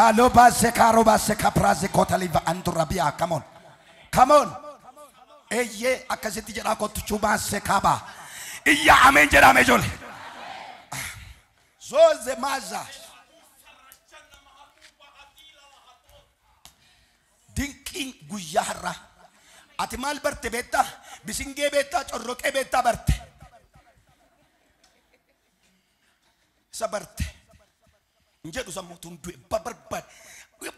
Shaloba sekaroba sekapraze kotaliva anturabia. Come on. Come on. Eye akkasitti jedhaa kottu chubaa sekaba. Iyya ameen jedhame ijoollee. Zoze maza. Dinqiin guyyaa har'aa. Ati maal barte beektaa? Bisingee beektaa? Corroqee beektaa barte? Isa barte. Hin jedhu sammuutuun du'e barbaade.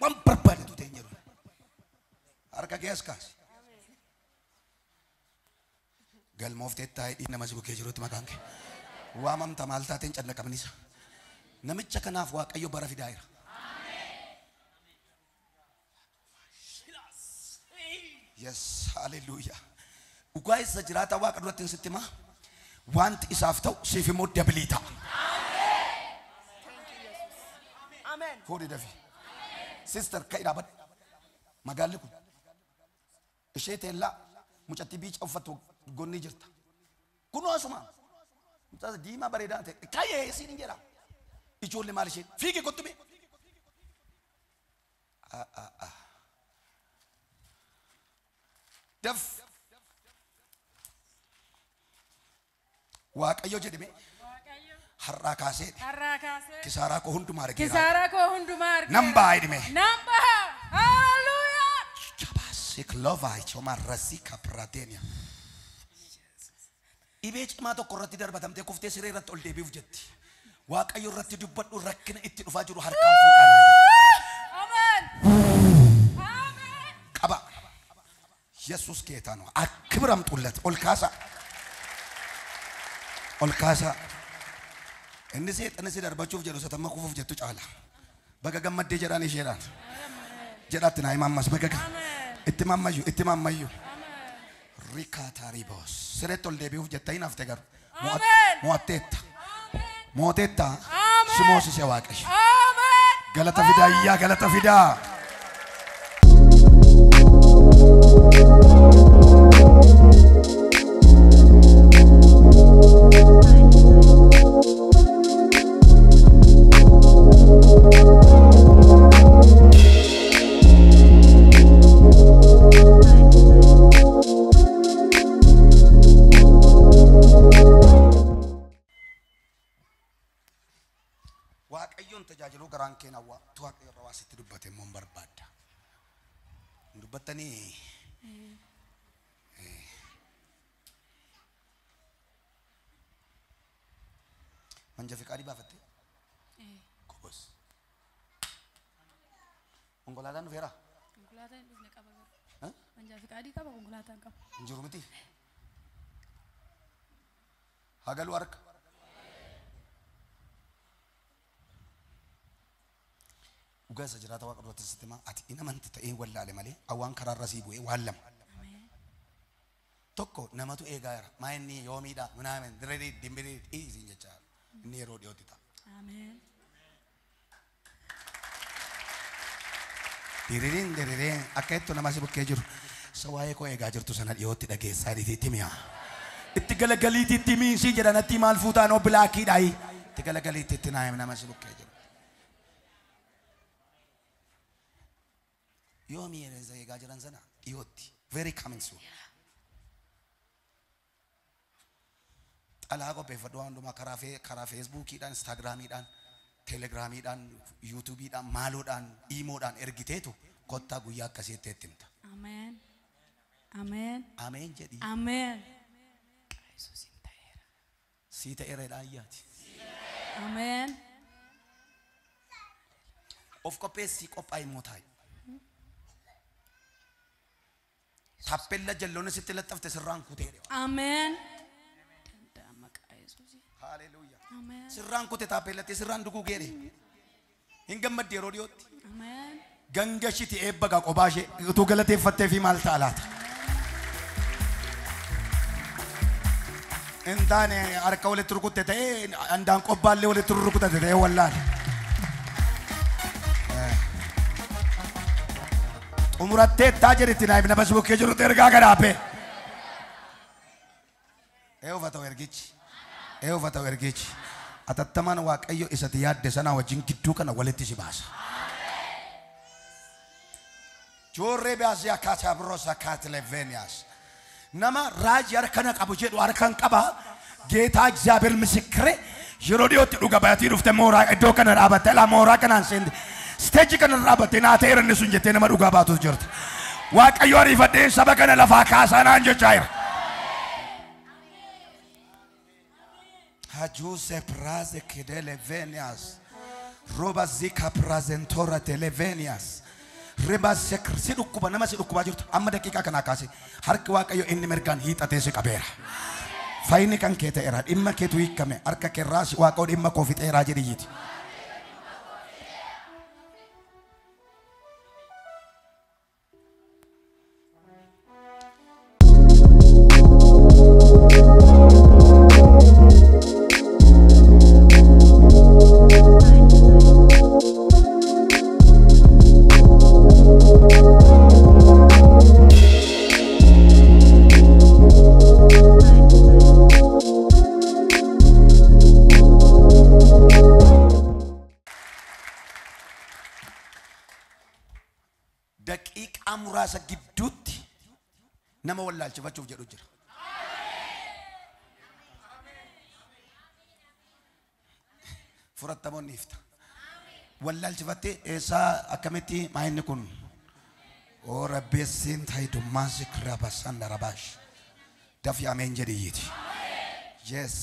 Waan barbaadetu ta'e hin jedhu. Harka kee as kaasi. Galmooftee taa'ee dhiin nama si bukkee jirutti maqaan kee. Waamamta maal taateen cannaqamnisa. Namicha kanaaf Waaqayyo bara fidaa jira. Yes, hallelujah. Dhugaa isa jiraata Waaqa duratti sitti himaa. Wanti isaaf ta'u siif immoo dabilii ta'a. Amen. Fuudhi dafii. Sister ka'i dhaabadhu. Magaalli kun ishee teellaa mucattii biica uffattu gonni jirta. Kunoo asuma. Mucaa diimaa bareedaa ta'e. Ka'ee isiin hin jedha. Ijoollee maal isheen? Fiigi kottu mee. Daf. Waaqayyo jedhame har'aa kaasee Har'aa kaasee kisaaraa koo hundumaa argeera. kisaaraa koo hundumaa argeera. Nan ba'a jedhame. Nan ba'a. Hallelujah. Chabaasiklova choma rasika pratenia. Dhibee cimaa tokko irratti darbatamtee kuftee siree irratti ol deebi'uuf jetti. Waaqayyo irratti dubbadhu rakkina itti dhufaa jiru harkaan fuudhaa naan jedhe. Amen. Amen. Qaba. Yesuus ጌታ ነው። ክብር አምጡለት። ol kaasaa. Ol kaasaa. Inni seexana si darbachuuf jedhu satamma kufuuf jettu caala. Baga gammaddee jedhaan isheedhaan. Jedhaatti naa hima ammas baga itti mammayyu itti mammayyu. Rikaataariboos. Sireetti ol deebi'uuf jetta hin hafte garuu. Ameen. Mo'atteetta. Mooteetta. Ameen. Si moosise Waaqayyo. Amen. Galata fidaa iyyaa galata fidaa. Waaqayyoon tajaajiluu garaan kee hawwa. Tu Waaqayyo irraa waa sitti dubbate immoo hin barbaadda. Hin dubbattanii? Manja fiqaadii baafattee? Kobos. Konkolaataan dhufeera? Konkolaataan hin dhufne qaba garuu. Eh? Manjaa fiqaadii qaba konkolaataan qaba. Hin jiru miti? Hagaluu harka. Dhugaa isa jiraata Waaqa duratti sitti himaa. Ati hin amanti ta'ee wallaale malee awwaan karaarra sii bu'ee waan lama. Tokko namatu eegaa jira. Maa inni yoomiidha minaamin direedii dimbirii dhiisiin jechaa jira. Inni yeroo dhiyootti ta'a. Ameen. Diririin dirireen akka jettu nama si bukkee jiru. Isa waa'ee koo eegaa jirtu sana dhiyootti dhageessaa itti mi'a. Itti galagaliitti itti miinsii jedha natti maal fuutaan oo bilaakiidhaayi. Itti galagaliitti itti naayim nama si bukkee jiru. Yoomii isa eegaa jiran sana dhiyootti. Very coming soon. Xalaa qopheeffadhu waan hundumaa karaa feesbuukiidhaan, instaagiraamiidhaan, telegiraamiidhaan, yuutuubiidhaan, maaloodhaan, iimoodhaan ergiteetu kottaa guyyaa akkasiitti itti himta. Ameen. Ameen. Ameen jedhi. Ameen. Yesuusin ta'eera. Sii ta'eera jedhaa ayyaati. Ameen. Of qopheessii qophaa'e immoo taa'i. Taappella jalloonni sitti laxxafte sirraan kuteera. Ameen. Danda'a maqaa Yesuusiin. Haleluuyaa. Ameen. Sirraan kute taappellatti sirraan duguu geere. Hin gammadde yeroo dhiyootti. Ameen. Gangashiti eebba gaa qophaa ishee utuu galateeffattee fi maal ta'a laata? Hin taane harka walitti rukutte ta'ee handaan qobbaallee walitti rukutate ta'ee wallaale. Xumurattee taa jedhetti naaf nama si bukkee jirutti ergaa gadaape. Eeyyuu ta'u ergichi. Eeyyuu ta'u ergichi. Atattamaan Waaqayyo isatti yaadde sana wajjin gidduu kana walitti si baasa. Joorree baasii akkaataa biroos akkaatilee veeniyaas. Nama raajii harkana qabu jedhu harkan qaba. ጌታ እግዚአብሔር ምስክሬ yeroo dhiyootti dhuga bayatii dhufte mooraa iddoo kana dhaabatte laa mooraa kanaan seente steejii kana dhaabatte naa ta'eera inni sun jettee nama dhugaa baatu jirti. Waaqayyo ariifadhee saba kana lafaa kaasaa naan jechaa jira. Hajuse praze kedele venias roba zika prazentora televenias reba sekr si dhukkuba nama si dhukkubaa jirtu amma daqiiqaa kanaa kaase harki Waaqayyo inni mirgaan hiixatee si qabeera. Faayini kan kee ta'eera dhimma keetu hiikame harka keerraas Waaqoo dhimma koo fixeeraa jedhiyyiti. Daqiiqaa muraasa gidduutti nama wallaalchifachuuf jedhu jira. Furattamoonni ifta. Wallaalchifattee eessaa akkamitti maayinni kun? Oo rabbeessiin taayidummaa zikra basan darabash. Dafi ameen jedhiyyiti. Yes.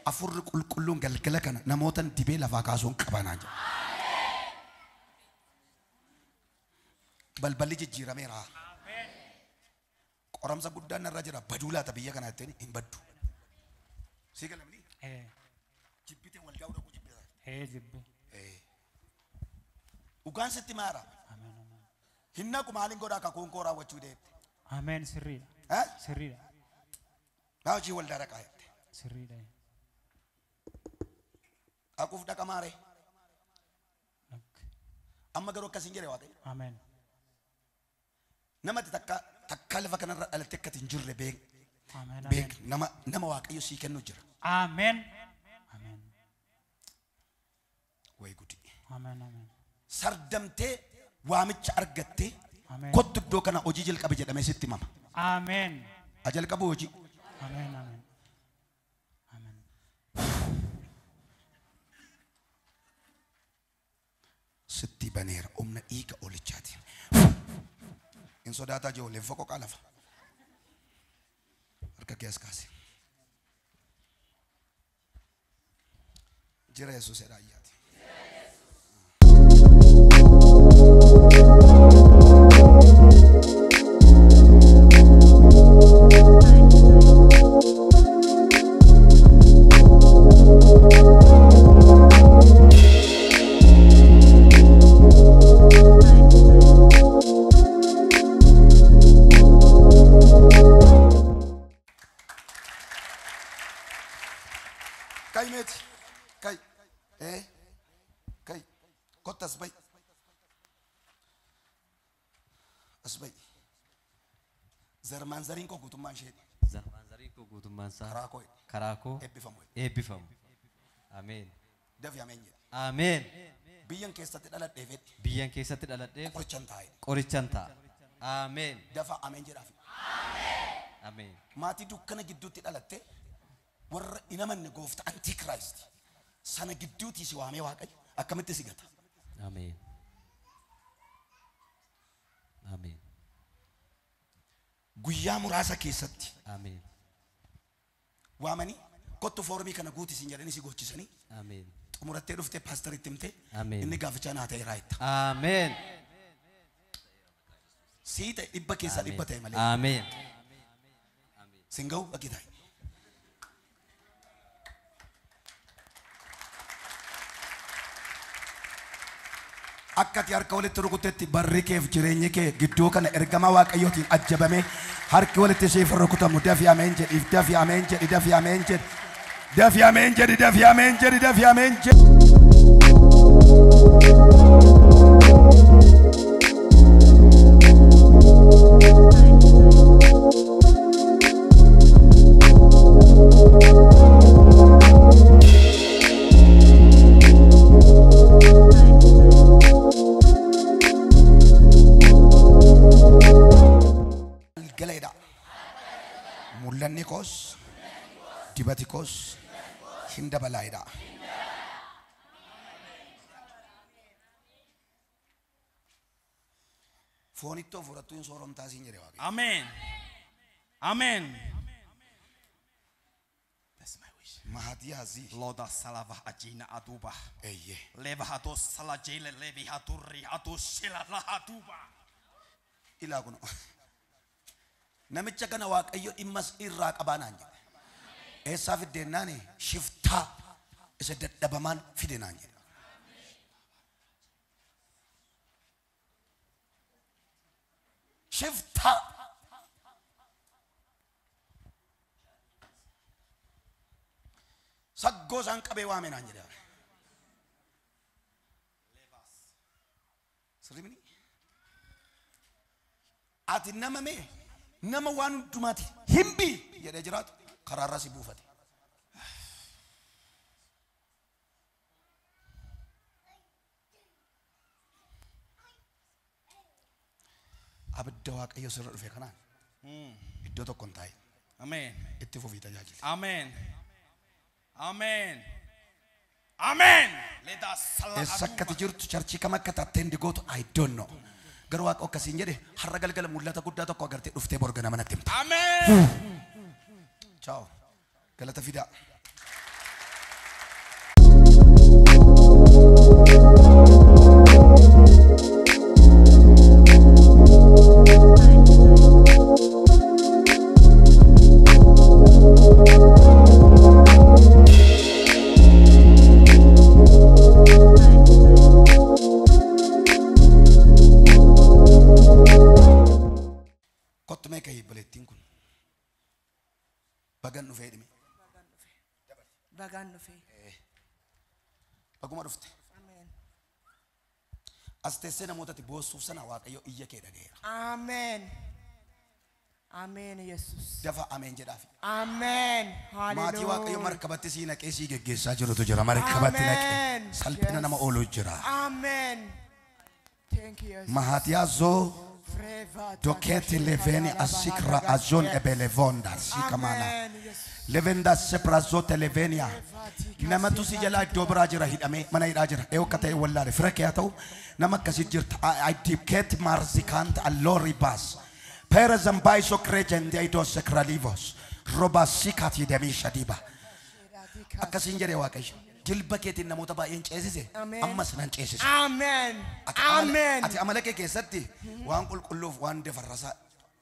Afurri qulqulluun galgala kana namootan dibee lafaa kaasuun qabanaa jira. Balballi jijjiirameera. Qoramsa guddaan narra jira baduu laata biyya kana jetteen hin baddu. Sii galamni? Jibbitee wal gaa'uu dhaquu jibbita. Jibbe. Dhugaan sitti maara. Hin naqu maaliin godhaa kakuun koo raawwachuu deette. Ameen sirriidha. Sirriidha. Maa hojii waldaa dhaqaa jette. Sirriidha. Dhaquuf dhaqa maaree. Amma garuu akkas hin jedhe Waaqayyo. Ameen. Namatti takka lafa kanarra dhalatte akkati hin jirre beek nama Waaqayyo sii kennu jira. Ameen. Ameen. Way gudi. Ameen ameen. Sardamtee waamicha argattee kottu iddoo kana hojii jalqabe jedhamee sitti himama. Ameen. Ha jalqabu hojii. Ameen ameen. Ameen. Sitti baneera humna dhiiga olichaatiin. In sodaataa ijoolleen foqoqaa lafa. Harka kee as kaasi. Jira Yesuus jedhaa ayyaati. Kai, kai, kottu as ba'i. As ba'i. Zarmaan zariin koo guutummaan isheeti. Zarmaan zariin koo guutummaan isaa. Karaa koo. Karaa koo. Eebbifamu. Eebbifamu. Ameen. Dafi ameen jedhe. Ameen. Biyyan keessatti dhaladheef jedhe. Biyyan keessatti dhaladheef. Qorichan taa'e. Qorichan taa'a. Ameen. Dafa ameen jedhaafi. Ameen. Maatii dukkana gidduutti dhalatte warra hin amanne gooftaa antikiraayist sana gidduutti si waamee Waaqayyo akkamitti si gata? Ameen. Ameen. Guyyaa muraasa keessatti. Ameen. Waamanii kottu foormii kana guuti siin jedhanii si gochisanii. Ameen. Xumurattee dhuftee paastaritti himtee. Ameen. Inni gaafachaa naa ta'eera jetta. Ameen. Sii ta'e dhibba keessaa dhibba ta'e malee. Ameen. Siin ga'u bakki taa'e. Akka ati harka walitti rukuttetti barri keef jireenyi kee gidduu kana ergamaa Waaqayyootiin ajjabame harki walitti siif rukutamu dafi ameen jedhi dafi ameen jedhi dafi ameen jedhi dafi ameen jedhi dafi ameen jedhi dafi ameen jedhi. Mul'anni koos dibati koos hin dabalaayidha. Foonittoo furattuu hin sooromtaa siin jedhe Waaqayyo. Amen. Amen. That's my wish. Mahatiyaazii. Loda salava ajina aduba. Eeyyee. Leva hatu salajile levi haturri hatu shila lahaduba. Ilaa kun namicha kana Waaqayyo dhimmas irraa qabaa naan jedhe. Eessaa fiddeennaani shiftaa isa dadhabamaan fide naan jedhe. Shiftaa. Saggoo isaan qabee waame naan jedhe. Sirrii ati nama mee nama waan hundumaati himbi jedhee jiraatu karaarra si buufate. Abidda Waaqayyo sirra dhufe kanaan iddoo tokko hin taa'in. Amen. Itti fufii tajaajili. Amen. Amen. Amen. Let us Eessa akkati jirtu charchii kam akka taattee hindi gootu I don't know. Garuu Waaqa akkasiin jedhe har'a galgala mul'ata guddaa tokko agartee dhuftee bor ganama natti himta. Amen. Ciao. Galata fidaa. Kottu mee ka'ii obboleettiin kun bagan dhufee dhime. Bagaan dhufee. Baguma dhufte. Ameen. As teessee namootatti boossuuf sana Waaqayyo iyya kee dhaga'eera. Ameen. Ameen Yesus. Dafa ameen jedhaafi. Ameen. Maatii Waaqayyo Hallelujah. markabatti sii naqee sii geggeessaa jirutu jira. Markabatti naqee Ameen. salphina nama oolu jira. Amen. Thank you, Jesus. Mahatiyaazoo Freva doketi leveni asikra azon ebelevonda sikamana. Amen. Yesus. Levenda seprazote levenia. Namatu si jalaa iddoo biraa jira hidhamee mana hidhaa jira. Eeyyoo akka ta'e wallaale fira kee haa ta'u nama akkasii jirta. I dibkeet marzikant allori baas. Pere zambaiso krejende idoo sekralivos. Roba sikati demii shadiba. Akkasiin jedhe Waaqayyo. Jilba keetiin namoota baay'een ceesise. Ameen. Ammas nan ceesise. Amen. Ati amala- Amen. Ati amala kee keessatti waan qulqulluuf waan defarrasaa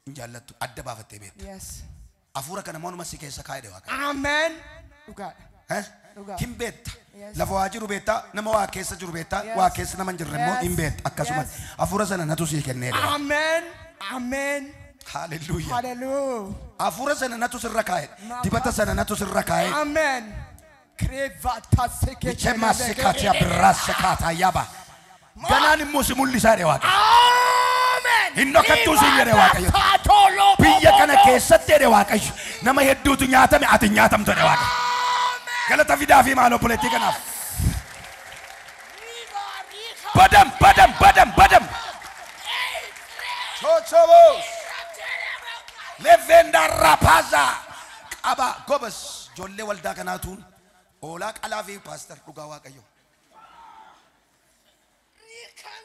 hin jaallattu adda baafattee beekta. Yes. Hafuura kana manuma si keessa kaa'e Waaqayyo. Amen. Dhugaadha. Eh? Dhugaa. Hin beekta. Yes. Lafa waa jiru beekta, nama waa keessa jiru beekta, Yes. waa keessa nama hin jirre immoo Yes. hin beekta. Akkasumas Yes. hafuura sana natu sii kenneedha. Amen. Amen. Haaleluyyaa. Hallelujah. Hafuura sana natu sirra kaa'e. Dibata sana natu sirra kaa'e. Amen. Krevata seke. Michema sikatia birraa sikaataa yaba. Ganaan immoo si mul'isaa jedhe Waaqayyo. Amen. Hin dhokattuu siin jedhe Waaqayyo. Biyya kana keessatti jedhe Waaqayyo. Nama hedduutu nyaatame ati hin nyaatamtu jedhe Waaqayyo. Galata fidaa fi maal obboleettii kanaaf. Badam badam badam badam. Chochobos. Levenda rapaza. Qaba gobas. Ijoollee waldaa kanaatuun oolaa qalaa fi paaster dhugaa Waaqayyo.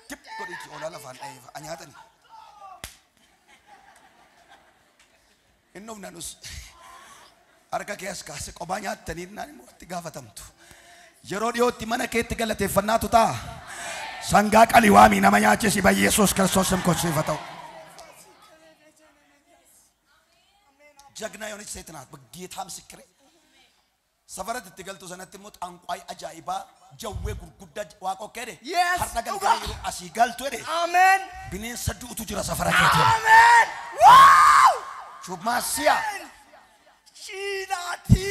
Tip godhiiti oolaa lafaan dha'ee fa'a nyaatani. Inni humnaan us harka kee as kaase qophaa nyaattanii naan immoo itti gaafatamtu. Yeroo dhiyootti mana keetti galateeffannaatu ta'a. Sangaa qalii waamii nama nyaachisi ba Yesuus Kiristoos hin ta'u. ጀግና የሆነች ሴት ናት። በጌታ ምስክሬ ሰፈረት itti galtu sanatti immoo xaanqwaay ajaa'ibaa jawwee gurguddaa waaqoo keedhe Yes, har'a galgala yeroo asii galtu jedhe Amen. bineensa du'utu jira safara keetii. Amen. Wow. Chumaasiyaa Shidati.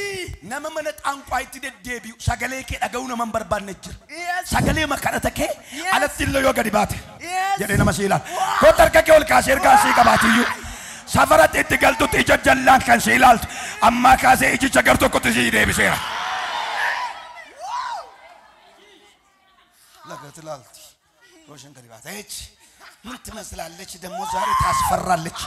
nama mana xaanqwaayitti deddeebi'u sagalee kee dhaga'uu nama hin barbaanne jira. Yes. Sagalee makadhata kee Yes. alatti illee yoo gadi baate Yes. jedhee nama si ilaala. Kottu harka kee ol kaasee ergaa sii qabaatiyyuu. Safaratti itti galtutti ija jallaan kan si ilaaltu ammaa kaasee ijicha gar tokkotti si deebiseera. Lagatti ilaalti. Yoo isheen gadi baate jechi. ምን ትመስላለች ደግሞ ዛሬ ታስፈራለች።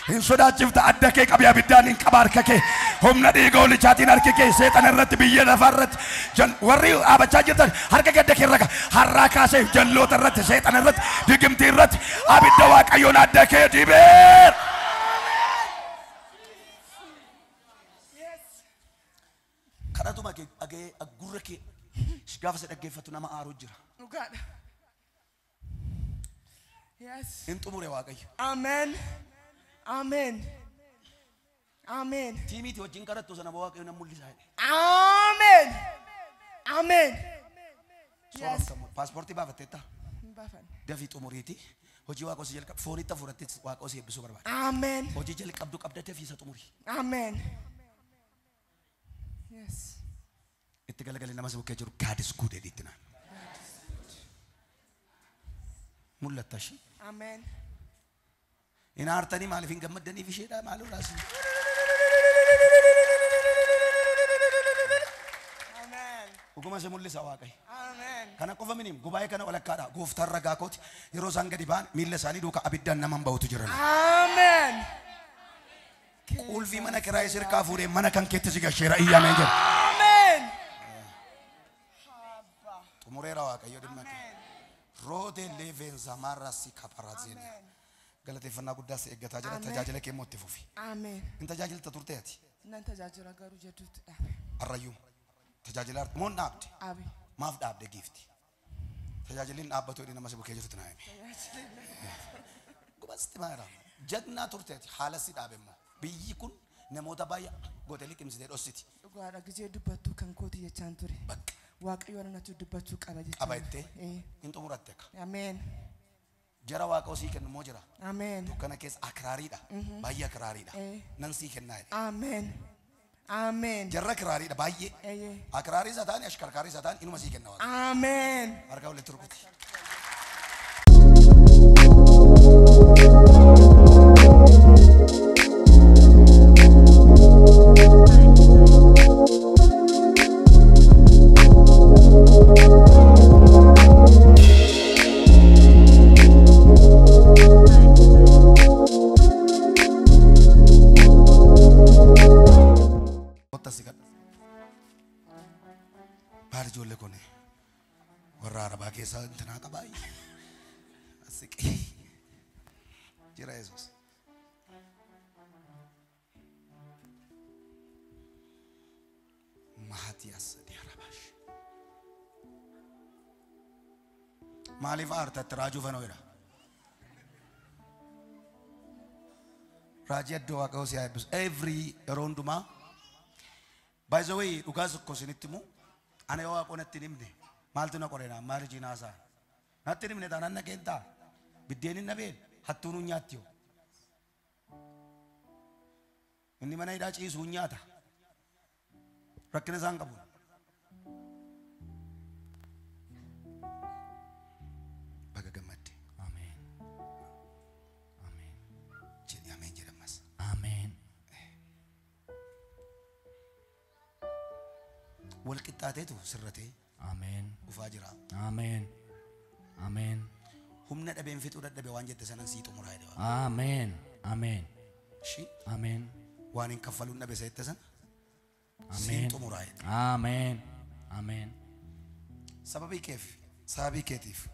Hin sodaachifta adda kee qabi abiddaan hin qaba harka kee humna dhiiga olichaatiin harki kee seexana irratti biyya lafaa irratti warri dhaabachaa jirtan harka kee adda kee irra har'aa kaasee jalloota irratti seexana irratti digimtii irratti abidda waaqayyoon adda kee dibeer. Kadhatuma kee dhagee gurra kee gaafa si dhaggeeffatu nama aaru jira. Dhugaadha. Yes. Hin xumure Waaqayyo. Amen. Amen. Amen. Tiimiitii wajjin kadhattu sana Waaqayyo nan mul'isaa jedhe. Amen. Amen. Yes. Paaspoortii baafatteetta? Hin baafanne. Dafii xumuriiti. Hojii Waaqoo si jalqab foonitti hafuuratti Waaqoo si eebbisuu barbaada. Amen. Hojii jalqabdu qabda dafii isa xumuri. Amen. Yes. Itti galagalee nama si bukkee jiru God is good jedhiitti naan. Mul'atta ishee. Amen. Hin aartanii maaliif hin gammaddaniif isheedha maalirraas. Amen. Dhuguma si mul'isa Waaqayyo. Amen. Kana qofa minim gubaa'ee kana walakkaadha gooftaan ragaa kooti yeroo isaan gadi ba'an miilla isaanii duukaa abiddaan naman ba'utu jiran. Amen. Qulfii mana kiraayii sirkaa fuudhee mana kan keetti si gasheera iyyaameen jedha. Amen. Xumureera Waaqayyo dhimma kee. Roodee leeveensa maarraasii kaparaazeena. Galateeffannaa guddaa si eeggataa jira tajaajila kee immoo itti fufi. Amen. Hin tajaajilta turte ati Nan tajaajila garuu jedhuutti dhaabe. har'ayyuu tajaajila moon dhaabde Dhaabe. maaf dhaabde giifti. Tajaajilli hin dhaabbatu jedhee nama si bukkee jirtu naa himi. Gubasti maara jagnaa turte ati haala si dhaabe immoo biyyi kun namoota baay'ee gootee liqimsitee dhossiti. Dhugaadha gizee dubbattuu kan kooti jechaan ture. Bakka Waaqayyo anatu dubbachuu qaba jechaan qaba ture. jettee Eh. hin xumuratte akka. Ameen. Jara waaqa sii kennu immoo jira. Ameen. Dukkana keessa akraariidha. Baay'ee akraariidha. Eh. Nan sii kennaa jedhe. Ameen. Ameen. Jarra akraariidha baay'ee. Eeyyee. Akraarii isa ta'an ashkarkaarii isa ta'an inuma sii kenna waaqa. Ameen. Harka walitti rukuti. Kottaa si kadhu. Baala ijoollee kun warra Arabaa keessaa intinaa qabaa. Asiqee jira Yesuus. Maatiyaas sadii Arabaash. Maaliif aartatti raajuu fanoo jedha. Raajii addoo waaqayyoo si haa eebbisu. Every yeroo hundumaa By the way, dhugaa tokko isinitti himu ana yoo waaqoo natti hin himne maaltu na qorena maal hojiin haasaa natti hin himne taanaan na keentaa biddeen hin nabeen hattuun hin nyaatti yoo inni mana hidhaa ciisu hin nyaata rakkina isaan qabu. Baga gammadde Ameen. Ameen. jedhi ameen jedhamas. Ameen. Wal qixxaateetu sirratee Ameen. dhufaa jira. Ameen. Ameen. Humna dhabeen fixuu dadhabe waan jette sanan sii xumuraa jedhe Waaqayyo. Ameen. Ameen. Ishii Ameen. waan hin kaffaluun dhabe isa jette sana siin Ameen. xumuraa jedhe. Ameen. Ameen. Sababii keef sababii keetiif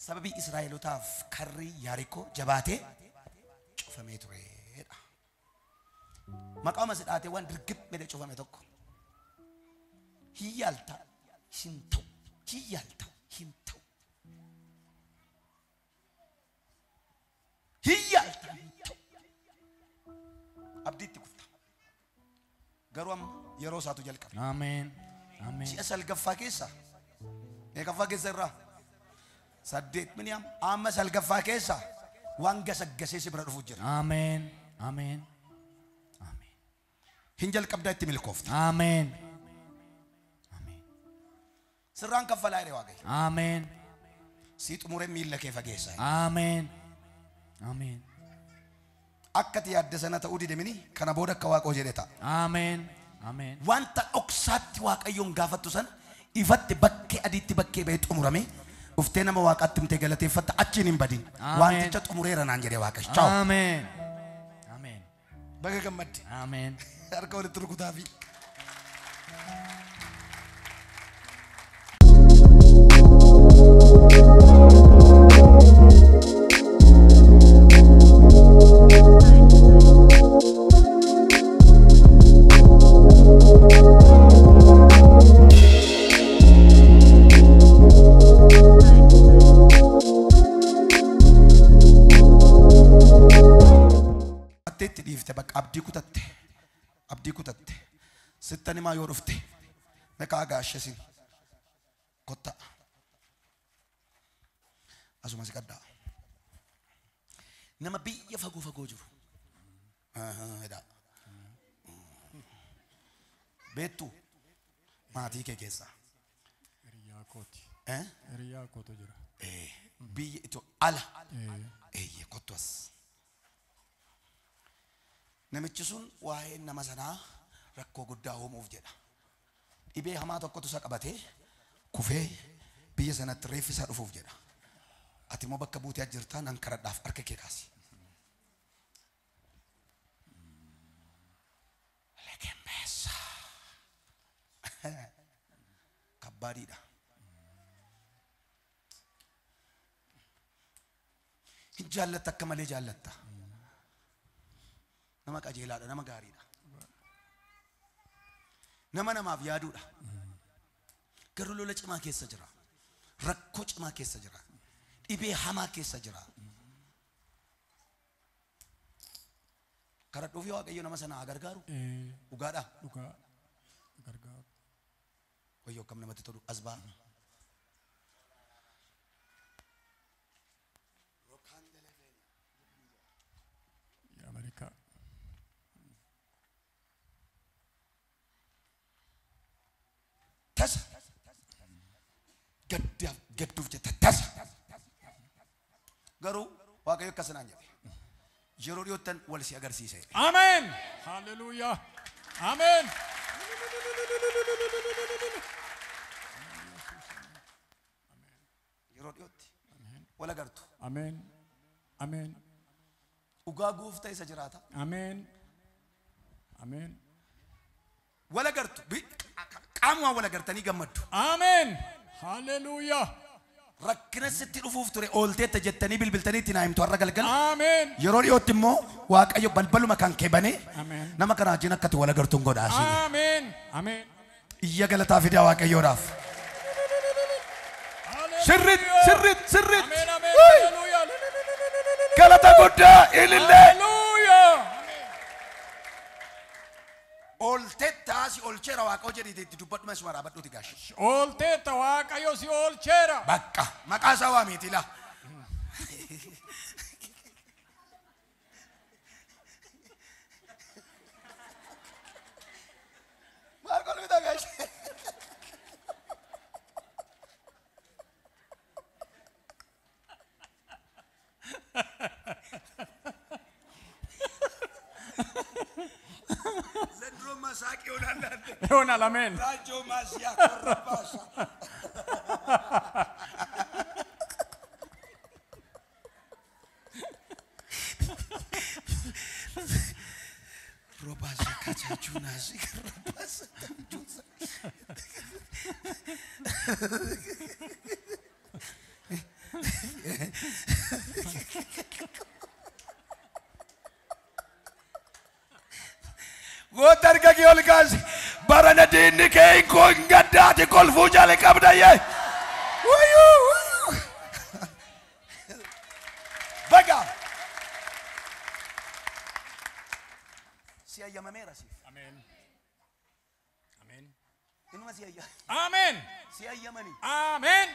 sababii Israa'elotaaf karri Yaarikoo jabaatee cufamee turedha. Maqaama si dhaatee waan dirgib jedhee cufame tokko hin yaalta hin ta'u hin yaalta hin ta'u hin yaalta hin ta'u abdiitti kutta garuu amma yeroo isaatu jalqabe. Ameen. Ameen. Ji'a salgaffaa keessa meeqaffaa keessa irraa saddeet miniyaam amma salgaffaa keessa waan gasaggasee si bira dhufu jira. Ameen. Ameen. Ameen. Hin jalqabdaa itti milkoofta. Ameen. Ameen. Sirraan kaffalaa jedhe Waaqayyo. Ameen. Sii xumuree miilla kee fageessa. Ameen. Ameen. Akka ati yaadde sana ta'uu dide mini kana booda akka Waaqoo jedhe ta'a. Ameen. Ameen. Wanta dhoksaatti Waaqayyoon gaafattu sana ifatti bakkee adiitti bakkee bahee xumurame Dhuftee nama waaqaatti himtee galateeffatta achiin hin badin. Wanticha xumureera naan jedhee Waaqayyo. Ciao. Ameen. Ameen. Baga gammadde. Ameen. Harka walitti rukutaafi. Abdii kutatte sittani maa yoo dhufte meeqa gaashesin kotta asuma si qaddaa nama biyya fagoo fagoo jiru beektu maatii kee keessaa Hiriyaa kooti. Hiriyaa kootu jira. Biyya itoo ala eeyyee kottu as. Namichi sun waa'ee nama sanaa rakkoo guddaa uumuuf jedha. Dhibee hamaa tokkotu isa qabatee kufee biyya sanatti reeffi isaa dhufuuf jedha. Ati immoo bakka buutee jirtaa nan karadhaaf harka kee kaasi. Lekembeessa. Kabbaadiidha. Hin jaallatta akka malee jaallatta. Nama qajeelaadha, nama gaariidha. Nama namaaf yaaduudha. Garuu lola cimaa keessa jira. Rakkoo cimaa keessa jira. Dhibee hamaa keessa jira. Karaa dhufi Waaqayyo nama sana haa gargaaru. Dhugaadha. Dhugaa gargaaru. Wayyoo akkam namatti tolu as ba'a. Ameerikaa. Tasa gaddaaf gadduuf jetta tasa garuu Waaqayyo akkas naan jedhe yeroo dhiyoottan wal si agarsiise. Ameen. Haleluuyaa. Ameen. Yeroo dhiyootti wal agartu. Ameen. Ameen. Dhugaa gooftaa isa jiraata. Ameen. Ameen. Wal agartu. Qaamumaan wal agartanii gammaddu. Ameen. Haleluuyaa. Rakkina sitti dhufuuf ture oolteetta jettanii bilbiltanii itti naa himtu har'a galgala. Ameen. Yeroo dhiyootti immoo Waaqayyo balbaluma kan kee banee Ameen. nama kana wajjin akkati wal agartuun godhaa. Ameen. Ameen. Iyya galataa fidaa Waaqayyoodhaaf. Sirrit sirrit sirrit. Ameen. Ameen. Haleluuyaa. Galata guddaa ilillee. Haleluuyaa. Oolteetta si oolcheera Waaqayyo jedhiiti itti dubbadhuma isuma raabadhuuti gaashe. Oolteetta Waaqayyo si oolcheera. Bakka maqaa isaa waamiiti laa. Maal kolfita gaashe? ዘንድሮ መሳቅ ይሆናል አንተ። ይሆናል። አሜን። ራጆ ማስያ ኮረባሳ ሮባሳ ካቻቹናሲ ረባሳ ታጁሳ Goota harka kee ol kaasi. Barana diinni kee hin gaddaati kolfuu jala qabda yee. Wayyuu wayyuu. Baga. Si ayyamameera siif. Ameen. Ameen. Inuma si ayya. Ameen. Si ayyamani. Ameen.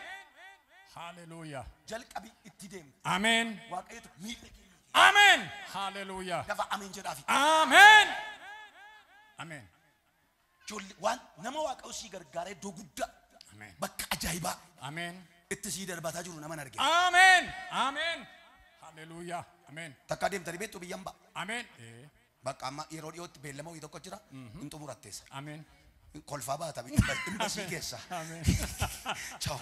Haleluuyaa. Jalqabi itti deemu. Ameen. Waaqayyotu miidha kee. Ameen. Haleluuyaa. Lafa ameen jedhaafi. Ameen. Ameen. Ijoollee waan nama Waaqayyo sii gargaaree iddoo guddaa Ameen. bakka ajaa'ibaa Ameen. itti sii darbataa jiru nama arge. Ameen. Ameen. Haleluuyaa. Ameen. Takkaa deemtanii beektu biyyan ba'a. Ameen. Bakka amma yeroo dhiyootti beellama wayii tokko jira hin xumuratteessa. Ameen. Kolfaa baata imbasii keessa. Ameen. Ciao.